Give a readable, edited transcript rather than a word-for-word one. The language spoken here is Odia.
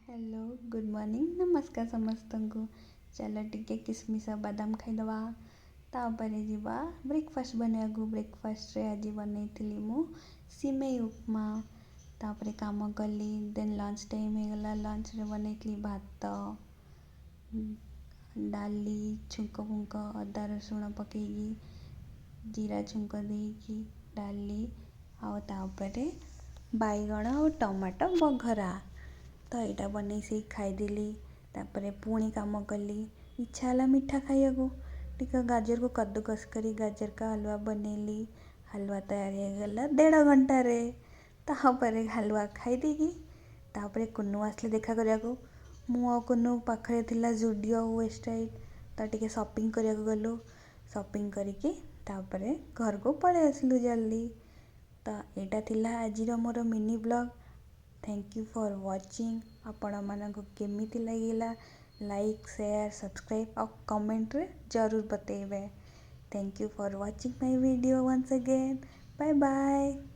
ହ୍ୟାଲୋ, ଗୁଡ଼୍ ମର୍ଣ୍ଣିଂ, ନମସ୍କାର ସମସ୍ତଙ୍କୁ। ଚାଲ ଟିକେ କିସମିସ୍ ଆଉ ବାଦାମ ଖାଇଦେବା, ତାପରେ ଯିବା ବ୍ରେକଫାଷ୍ଟ ବନେଇବାକୁ। ବ୍ରେକଫାଷ୍ଟରେ ଆଜି ବନେଇଥିଲି ମୁଁ ସିମେଇ ଉପମା। ତାପରେ କାମ କଲି, ଦେନ୍ ଲଞ୍ଚ ଟାଇମ୍ ହେଇଗଲା। ଲଞ୍ଚରେ ବନେଇଥିଲି ଭାତ, ଡାଲି, ଛୁଙ୍କ ଫୁଙ୍କ, ଅଦା ରସୁଣ ପକେଇକି ଜିରା ଛୁଙ୍କ ଦେଇକି ଡାଲି, ଆଉ ତାପରେ ବାଇଗଣ ଆଉ ଟମାଟୋ ବଘରା। ତ ଏଇଟା ବନେଇ ସେଇ ଖାଇଦେଲି। ତାପରେ ପୁଣି କାମ କଲି। ଇଚ୍ଛା ହେଲା ମିଠା ଖାଇବାକୁ, ଟିକେ ଗାଜରକୁ କଦ୍ଦୁକସ କରି ଗାଜର କା ହାଲୁଆ ବନେଇଲି। ହାଲୁଆ ତୟାର ହେଇଗଲା ଦେଢ଼ ଘଣ୍ଟାରେ। ତାପରେ ହାଲୁଆ ଖାଇଦେଇକି ତାପରେ କୁନୁ ଆସିଲେ ଦେଖା କରିବାକୁ। ମୁଁ ଆଉ କୁନୁ, ପାଖରେ ଥିଲା ଜୁଡ଼ିଓ ୱେଷ୍ଟ, ତ ଟିକେ ସପିଂ କରିବାକୁ ଗଲୁ। ସପିଂ କରିକି ତାପରେ ଘରକୁ ପଳେଇ ଆସିଲୁ ଜଲ୍ଦି। ତ ଏଇଟା ଥିଲା ଆଜିର ମୋର mini vlog. Thank you for watching. ଆପଣମାନଙ୍କୁ କେମିତି ଲାଗିଲା, ଲାଇକ୍, ସେୟାର, ସବସ୍କ୍ରାଇବ୍ ଆଉ କମେଣ୍ଟରେ ଜରୁର ବତେଇବେ। Thank you for watching my video once again. Bye bye.